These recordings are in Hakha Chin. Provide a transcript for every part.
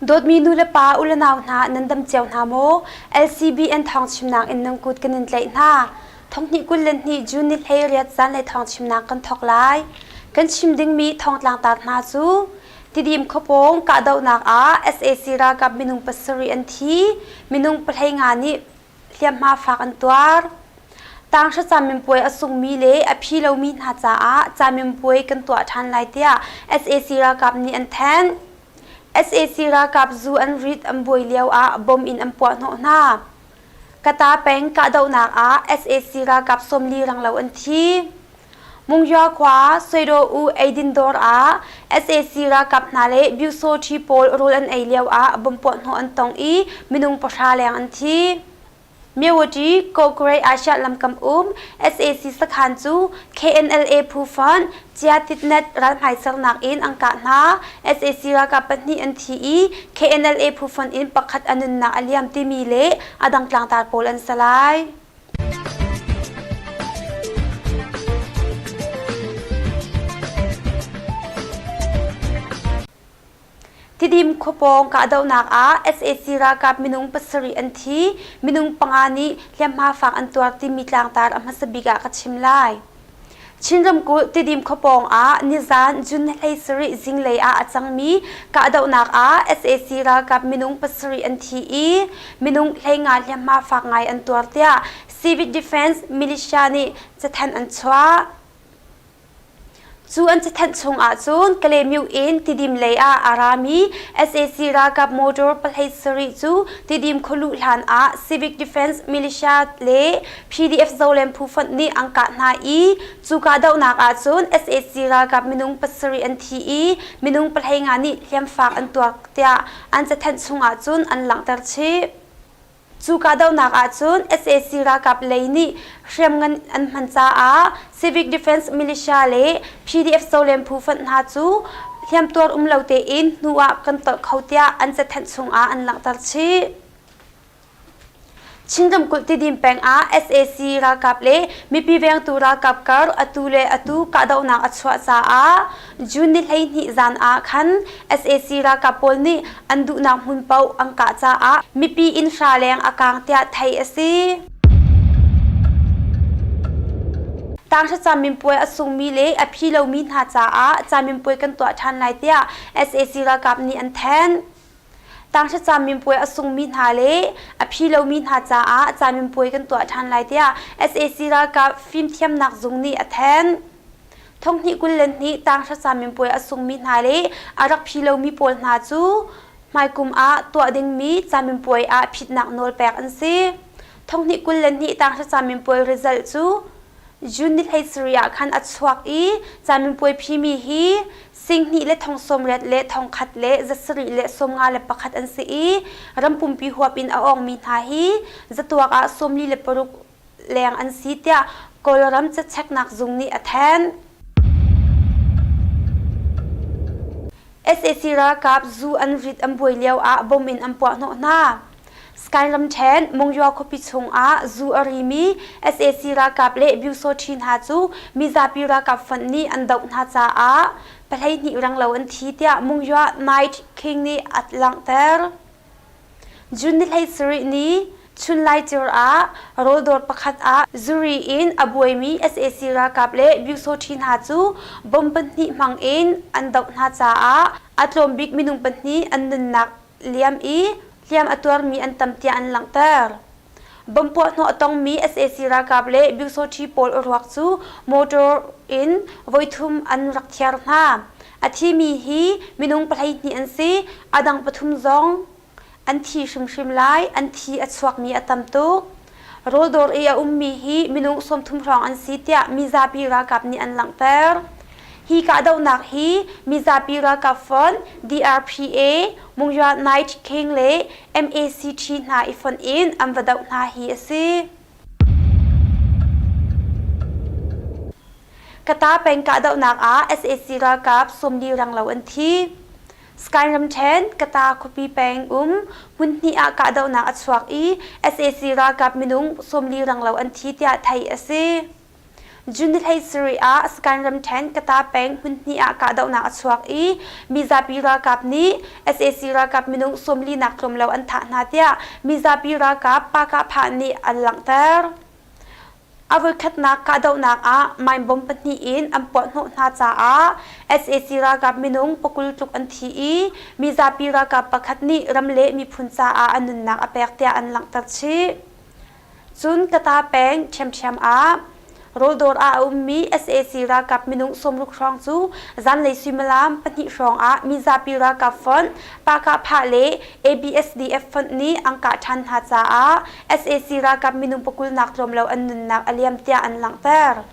Dawtmi nu le pa u le nau hna nan dam cio hna maw? LCBN thawngchimnak in nan kut kan in tlaih hna. Thonghnih 22 June ni 18 zanlei thawngchimnak kan thawk lai. Kan chim dingmi thawngtlangtar hna cu Tidim khuapawng kahdohnak ah sac ralkap minung pasarih an thi, minung pahlei nga nih hliamhma fak an tuar. Tanghra caminpuai a sungmi le a phi lomi hna caah caminpuai kan tuah ṭhan lai tiah sac ralkap nih an thanh. Sac ralkap zu an rit an buai lio ah bom in an puah hnawh hna. Kata peng kahdohnak ah sac ralkap 40 ranglo an thi. Mungya khua Suidaw U eidin dawr ah sac ralkap hna le Byusawṭhi pawl rawl an ei lio ah bomb puahhnawh an tong i minung pahra leng an thi. Myawaddy Kawgray Asia lamkam um sac sakhan cu KNLA phu fonh Chiatitnet ralhmai sernak in an kah hna. Sac ralkap pahnih an thi i KNLA phu fonh in pakhat a nunnak a liam timi le a dang tlangtar pawl an si lai. Tidim khuapawng kahdohnak ah sac ralkap minung pasarih an thi, minung panga nih hliamhma fak an tuar timi tlangtar a hmasa bik ah ka chim lai. Chin ramkulh Tidim khuapawng ah nizan June 17 zinglei ah a cangmi kahdohnak ah sac ralkap minung pasarih an thi i minung 15 hliamhma fak ngai an tuar tiah Civic Defense Militia nih cathanh an chuah. Cu an cathanh chung ahcun Kalaymyo in Tidim lei ah a rami sac ralkap motor pahlei sarih cu Tidim khualuh hlan ah Civic Defense Militia le PDF Zoland phu fonh nih an kah hna i cu kahdohnak ahcun sac ralkap minung pasarih an thi i minung pahlei nga nih hliamfak an tuar tiah an cathanh chung ahcun an langhter chih. Cu kahdohnak ahcun sac ralkap lei nih hriamngan an hman caah Civic Defense Militia le PDF Zoland phu fonh hna cu hliamtuar um lo tein hnu ah kan tolh kho tiah an cathanh chungah an langhter chih. Chin ramkulh Tidim peng ah sac ralkap le mipi vengtu ralkap kar atu le atu kahdohnak a chuah caah June ni 12 zan ah khan sac ralkap pawl nih an duhnak hmun paoh an kah caah mipi inn hra leng a kaang tiah theih a si. Tanghra caminpuai a sungmi le a phi lomi hna caah caminpuai kan tuah ṭhan lai tiah sac ralkap nih an thanh. Tanghra caminpuai a sungmi hna le a phi lomi hna caah caminpuai kan tuah ṭhan lai tiah sac ralkap fimthiamnak zung nih a thanh. Thonghnih 22 tanghra caminpuai a sungmi hna le a rak phi lomi pawl hna cu hmaikum ah tuah dingmi caminpuai ah phitnak nawl pek an si. Thonghnih 22 tanghra caminpuai result cu June ni 17 ah khan a chuak i caminpuai phimi hi singhnih le thong sawmriat le thongkhat le zasarih le sawmnga le pakhat an si i ram pumpi huap in a awngmi hna hi zatuak ah 46 leng an si tiah Kawlram cacheknak zung nih a thanh. Sac ralkap zu an rit an buai lio ah bom in an puah hnawh hna. Sky ramṭhen Monywa khuapi chung ah zu a rimi sac ralkap le Byusawṭhi hna cu mizapi ralkap fonh nih an doh hna caah pahleihnih renglo an thi tiah Monywa Night King nih a langhter. June ni 17 ni chunlaicir ah rawldawr pakhat ah zuri in a buaimi sac ralkap le Byusawṭhi hna cu bomb pahnih hmang in an doh hna caah a tlawm bik minung pahnih an nunnak liam i hliam a tuarmi an tam tiah an langhter. Bomb puahhnawh a tongmi sac ralkap le Byusawṭhi pawl ruak cu motor in voithum an rak thiar hna. A thimi hi minung pahleihnih an si, a dang pathum zong an thi hrimhrim lai, an thi a chuakmi a tam tuk. Rawldawr i a ummi hi minung 30 hrawng an si tiah mizapi ralkap nih an langhter. Hi kahdohnak hi mizapi ralkap fonh DRPA, Monywa Night King le MACT hna i fonh in an va doh hna hi a si. Kata peng kahdohnak ah sac ralkap 40 renglo an thi. Sky ramṭhen Kata khuapi peng um hmunhnih ah kahdohnak a chuak i sac ralkap minung 40 renglo an thi tiah theih a si. June 17 ah Sagaing ramṭhen Kata peng hmunhnih ah kahdohnak a chuak i mizapi ralkap nih sac ralkap minung sawmlinak tlawm lo an thah hna tiah mizapi ralkap Pakahphah nih an langhter. A voikhatnak kahdohnak ah mine bomb pahnih in an puahhnawh hna caah sac ralkap minung pakul tluk an thi i mizapi ralkap pakhat nih ram le miphun caah a nunnak a pek tiah an langhter chih. Cun Kata peng ṭhiamṭhiam ah rawldawr ah a ummi sac ralkap minung 60 hrawng cu zanlei suimilam pahnih hrawng ah mizapi ralkap fonh Pakahphah le ABSDF fonh nih an kah ṭhan hna caah sac ralkap minung pakulnak tlawm lo an nunnak a liam tiah an langhter.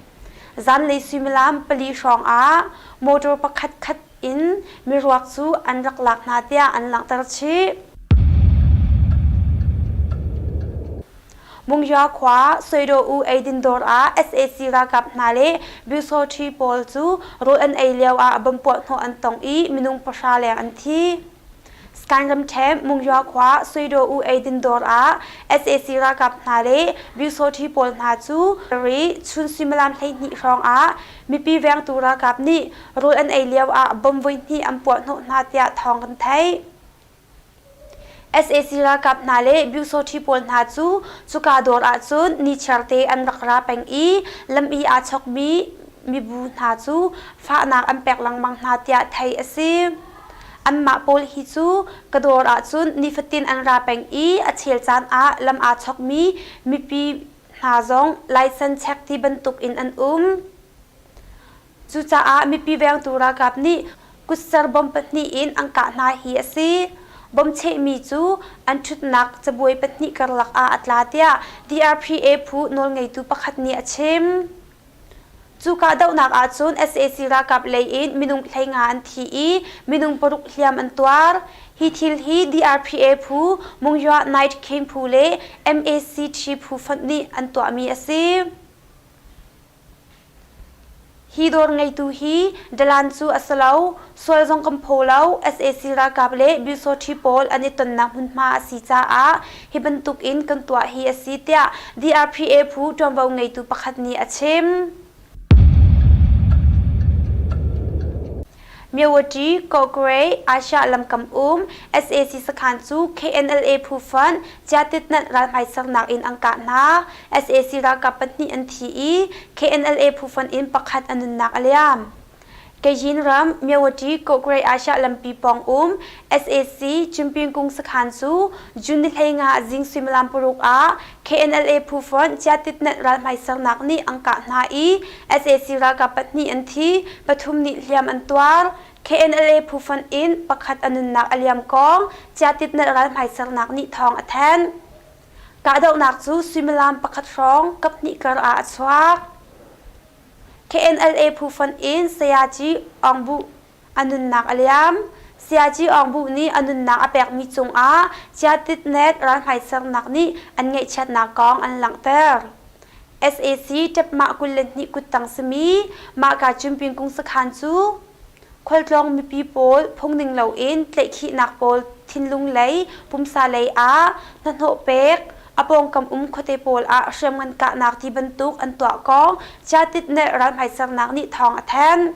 Zanlei suimilam pali hrawng ah motor pakhat khat in miruak cu an rak lak hna tiah an langhter chih. Mungya khua Soidaw U eidin dawr ah sac ralkap hna le Byusawṭhi pawl cu rawl an ei lio ah bomb puahhnawh an tong i minung pahra leng an thi. Sagaing ramṭhen Mungya khua Soidaw U eidin dawr ah sac ralkap hna le Byusawṭhi pawl hna cu ri chun suimilam 12 hrawng ah mipi vengtu ralkap nih rawl an ei lio ah bomb voihnih an puahhnawh hna tiah thawng kan theih. Sac ralkap hna le Byusawṭhi pawl hna cu cuka dawr ahcun nichiarte an rak ra peng i lam i aa chawkmi mibu hna cu fahnak an pek lengmang hna tiah theih a si. Anmah pawl hi cu ka dawr ahcun nifatin an ra peng i a chel caan ah lam aa chawkmi mipi hna zong laisen check ti bantuk in an um. Cucaah mipi vengtu ralkap nih kutser bomb pahnih in an kah hna hi a si. Bomb chehmi cu an ṭhutnak cabuai pahnih karlak ah a tla tiah DRPA phu nawlngeitu pakhat nih a chim. Cu kahdohnak ahcun sac ralkap lei in minung 15 an thi i minung paruk hliam an tuar. Hi thil hi DRPA phu, Mungya Night King phu le MACT phu fonh nih an tuahmi a si. Hi dawr ngeitu hi dalan cu a si lo, sual zong kan phaw lo, sac ralkap le Byusawṭhi pawl an i tonnak hmunhma a si caah hi bantuk in kan tuah hi a si tiah DRPA phu ṭuanvo ngeitu pakhat nih a chim. Myawaddy, Kawgray, Asia lamkam um sac sakhan cu KNLA phu fonh Ciatitnat ralhmaisernak in an kah hna. Sac ralkap pahnih an thi i KNLA phu fonh in pakhat a nunnak a liam. Kayin ram Myawaddy, Kawgray, Asia lampi pawng um sac Chimpingkung sakhan cu June ni 15 zing suimilam paruk ah KNLA phu fonh Ciatitnat ralhmaisernak nih an kah hna i sac ralkap pahnih an thi, pathum nih hliam an tuar. KNLA phu fonh in pakhat a nunnak a liam kong Ciatitnat ralhmaisernak nih thawng a thanh. Kahdohnak cu suimilam pakhat hrawng kaphnih kar ah a chuak. KNLA phu fonh in Sayaci Aung Buh a nunnak a liam. Sayaci Aung Buh nih a nunnak a pekmi cungah Ciatitnet ralhmaisernak nih an ngaihchiatnak kong an langhter. Sac ṭepmah 22 kuttang simi mahka Cimpingkung sakhan cu khualtlawng mipi pawl phungning loin tlaihkhihnak pawl thinlung lei pumsa lei ah hnahnawh pek a pawngkam um khuate pawl ah hriamngan kahnak ti bantuk an tuah kong Chiatitneh ralhmaisernak nih thawng a thanh.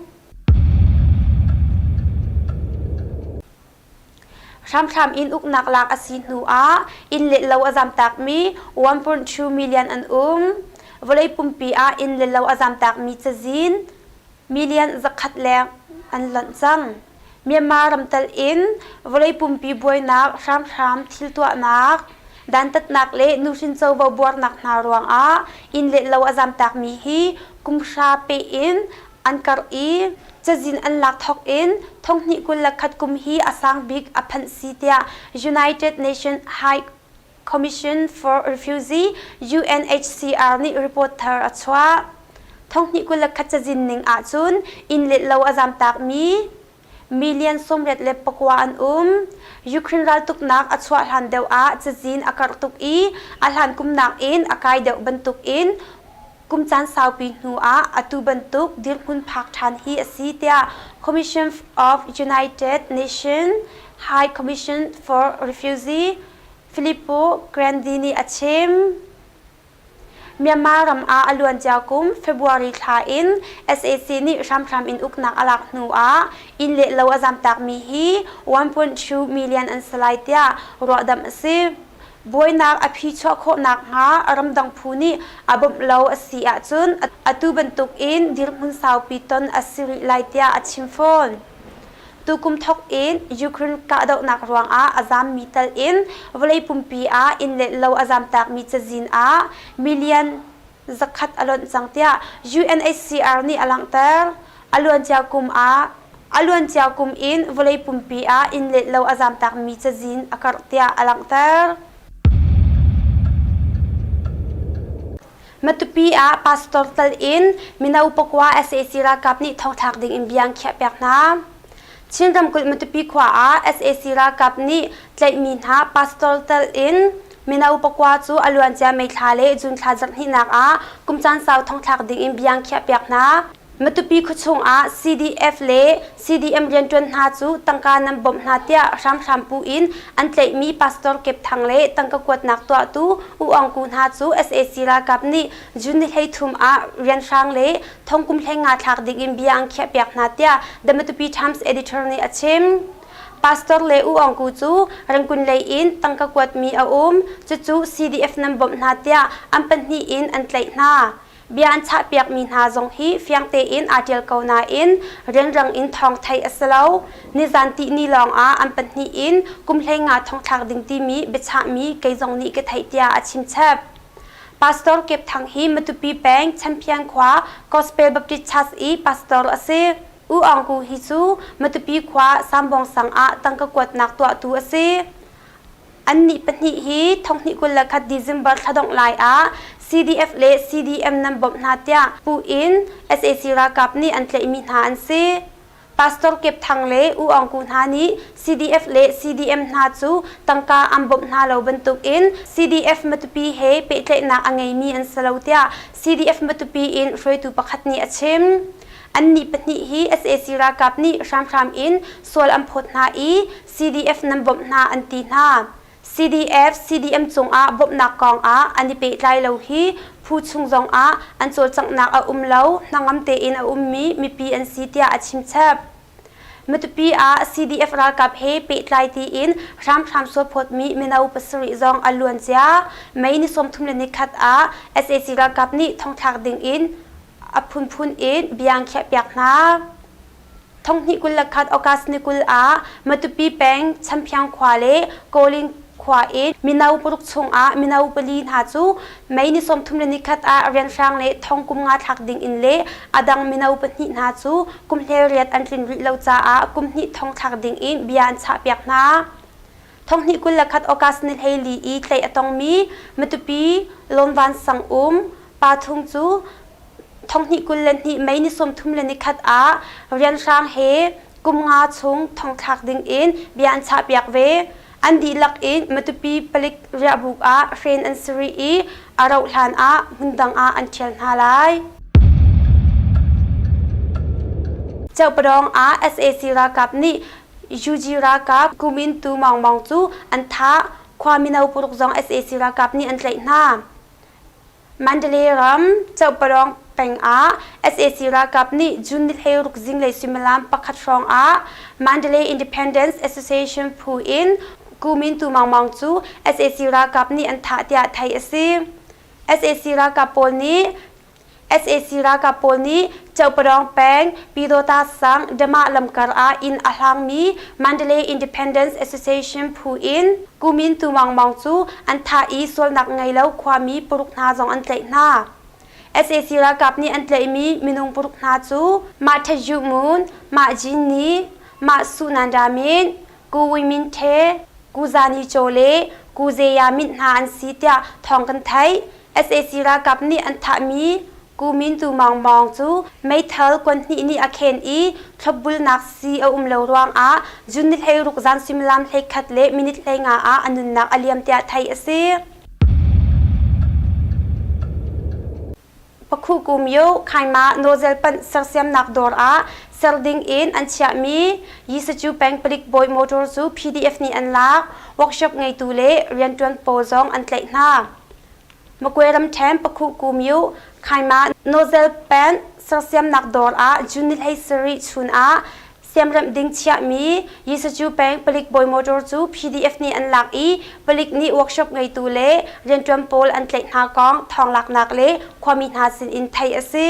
Hramhram in uknak lak a si hnu ah inn le lo a zamtakmi 1.2 million an um. Vawlei pumpi ah inn le lo a zamtakmi cazin million zakhat leng an lonh cang. Myanmar ram tal in vawlei pumpi buainak hramhram thil tuahnak, dantatnak le nuhrin covo buarnak hna ruangah inn le lo a zamtakmi hi kum hra pe in an karh i cazin an lak thawk in thonghnih 21 kum hi a sang bik a phanh si tiah United Nations High Commission for Refugee UNHCR nih report thar a chuah. Thonghnih 21 cazin ning ahcun inn le lo a zamtakmi million 89 an um. Ukraine raltuknak a chuah hlan deuh ah cazin a karh tuk i a hlan kum nakin a kai deuh bantuk in kum caan saupi hnu ah atu bantuk dirhmun phak ṭhan hi a si tiah Commission of United Nations High Commission for Refugee Filippo Grandi nih a chim. Myanmar ram ah a luancia kum February thla in sac nih hramhram in uknak a lak hnu ah inn le lo a zamtakmi hi 1.2 million an si lai tiah ruahdamh a si. Buainak a phichuah khawh nakhnga ramdang phu nih a bawmh lo a si ahcun atu bantuk in dirhmun saupi ton a si rih lai tiah a chim fawn. Tukum thawk in Ukraine kahdohnak ruangah a zammi tal in vawlei pumpi ah inn le lo a zamtakmi cazin ah million zakhat a lonh cang tiah UNHCR nih a langhter. A luancia kum ah a luancia kum in vawlei pumpi ah inn le lo a zamtakmi cazin a karh tiah a langhter. Matupi ah pastor tal in mino pakua sac ralkap nih thongthlak ding in bia an khiahpiak hna. Chin ramkulh Matupi khua ah sac ralkap nih tlaihmi hna pastor tal in mino pakua cu a luancia May thla le June thla zarhhnihnak ah kum caan sau thongthlak ding in bia an khiahpiak hna. Matupi khuachung ah CDF le CDM rianṭuan hna cu tangka nan bawmh hna tiah hramhram pu in an tlaihmi Pastor Kep Thang le tangka kuatnak tuahtu U Aung Ku hna cu sac ralkap nih June ni 13 ah rianhrang le thong kum 15 thlak ding in bia an khiahpiak hna tiah The Matupi Times editor nih a chim. Pastor le U Aung Ku cu Rangoon lei in tangka kuatmi a um, cucu CDF nan bawmh hna tiah an pahnih in an tlaih hna. Bia an chahpiakmi hna zong hi fiang tein aa ṭial ko nain rianrang in thawng theih a si lo. Nizan tihni lawngah an pahnih in kum 15 thongthlak ding timi biachahmi kei zong nih ka theih tiah a chimchap. Pastor Kep Thang hi Matupi peng Champion khua Gospel Baptist Church i pastor a si. U Aung Ku hi cu Matupi khua Sambawng sang ah tangka kuatnak tuahtu a si. Annih pahnih hi thonghnih 21 December thla dongh lai ah CDF le CDM nan bawmh hna tiah pu in sac ralkap nih an tlaihmi hna an si. Pastor Kep Thang le U Aung Ku hna nih CDF le CDM hna cu tangka an bawmh hna lo bantukin CDF Matupi he pehtlaihnak a ngeimi an si lo tiah CDF Matupi in hruaitu pakhat nih a chim. Annih pahnih hi sac ralkap nih hramhram in sual an phawt hna i CDF nan bawmh hna an ti hna. CDF, CDM cungah bawmhnak kongah an i pehtlai lo hi phu chung zongah an cawlcanghnak a um lo, hnangam tein a ummi mipi an si tiah a chimchap. Matupi ah CDF ralkap he pehtlai tiin hramhram sualphawtmi mino pasarih zong a luan cia. May ni 31 ah sac ralkap nih thongthlak dingin a phunphun in bia an khiahpiak hna. Thonghnih 21 August ni 20 ah Matupi peng Champhiang khua le Kawlin khua in mino paruk chungah mino pali hna cu May ni 31 ah rianhrang le thong kum nga thlak ding in le a dang mino pahnih hna cu kum 18 an tlin rih lo caah kum hnih thong thlak ding in bia an chahpiak hna. Thonghnih 21 August ni 14 i tlaih a tongmi Matupi Lawnvan sang um pa thung cu thonghnih 22 May ni 31 ah rianhrang he kum nga chung thongthlak ding in bia an chahpiak ve. An dihlak in Matupi palik riahbuk ah hren an si rih i a rauh hlan ah hmundang ah an ṭhial hna lai. Ceupadawng ah sac ralkap nih UG ralkap Kumin Tu Maung Maung cu an thah. Khua mino paruk zong sac ralkap nih an tlaih hna. Mandalay ram Ceuhpalawng peng ah sac ralkap nih June ni 16 zinglei suimilam pakhat hrawng ah Mandalay Independence Association phu in Kumin Tu Maung Maung cu sac ralkap nih an thah tiah theih a si. Sac ralkap pawl nih sac ralkap pawl nih Ceuhpalawng peng Pyidawta sang Dama lamkar ah inn a hlangmi Mandalay Independence Association phu in Kumin Tu Maung Maung cu an thah i sualnak ngei lo khuami paruk hna zong an tlaih hna. Sac ralkap nih an tlaihmi minung paruk hna cu Mah Tha Yu Mun, Mah Jin Ni, Mah Su Nanda Min, Ku Win Min The, Ku Za Ni Chaw le Ku Zeya Mint hna an si tiah thawng kan theih. Sac ralkap nih an thahmi Ku Min Tu Maung Maung cu meithal kuan hnih nih a khen i thlopbulnak sii a um lo ruangah June ni 16 zan suimilam 11 le minute 15 ah a nunnak a liam tiah theih a si. Pakhuku myo Khaima nozzle panh sersiamnak dawr ah ser ding in an chiahmi Yisacu peng palik bawi motor cu PDF nih an lak. Workshop ngeitu le rianṭuan pawl zong an tlaih hna. Makwe ramṭhen Pakhuhku myo Khaima nozzle pen sersiamnak dawr ah June ni 17 chun ah siamremh ding chiahmi Yisacu peng palik bawi motor cu PDF nih an lak i palik nih workshop ngeitu le rianṭuan pawl an tlaih hna kong thawnglaknak le khuami hna sinin theih a si.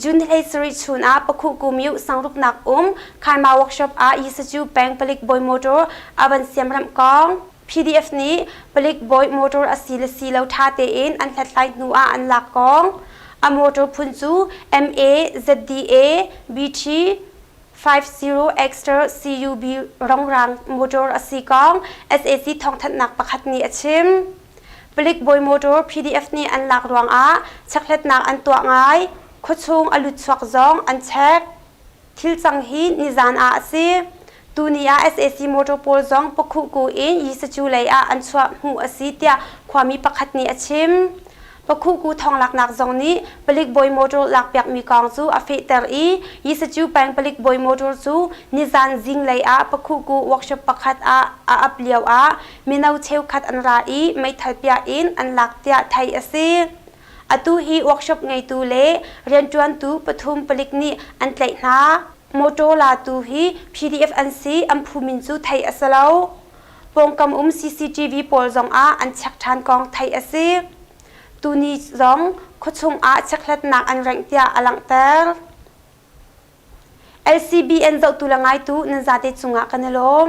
June 17 chun ah Pakhuhku myo sangruknak um Khaima workshop ah Yisacu peng palik bawi motor a van siamremh kong PDF nih palik bawi motor a si le si lo ṭha tein an hlathlai hnu ah an lak kong. A motor phun cu MA ZDA BT 50 Extra CUB rongrang motor a si kong sac thawngthanhnak pakhat nih a chim. Palik bawi motor PDF nih an lak ruangah chekhlatnak an tuah ngai. Khuachung a lutchuak zong an check. Thil cang hi nizan ah a si. Tuni ah sac motor pawl zong Pakhuhku in Yisacu lei ah an chuah hmuh a si tiah khuami pakhat nih a chim. Pakhuhku thawnglaknak zong nih palik bawi motor lakpiakmi kong cu a fehter i Yisacu peng palik bawi motor cu nizan zinglei ah Pakhuhku workshop pakhat ah a ap lio ah mino cheukhat an ra i meithal piah in an lak tiah theih a si. Atu hi workshop ngeitu le rianṭuantu pathum palik nih an tlaih hna. Mawṭaw latu hi PDF an si, an phu min cu theih a si lo. Pawngkam um CCTV pawl zongah an check ṭhan kong theih a si. Tuni zong khuachung ah checkhlatnak an rengh tiah a langhter. LCBN zohtu le ngaitu nan zate cungah kan i lawm.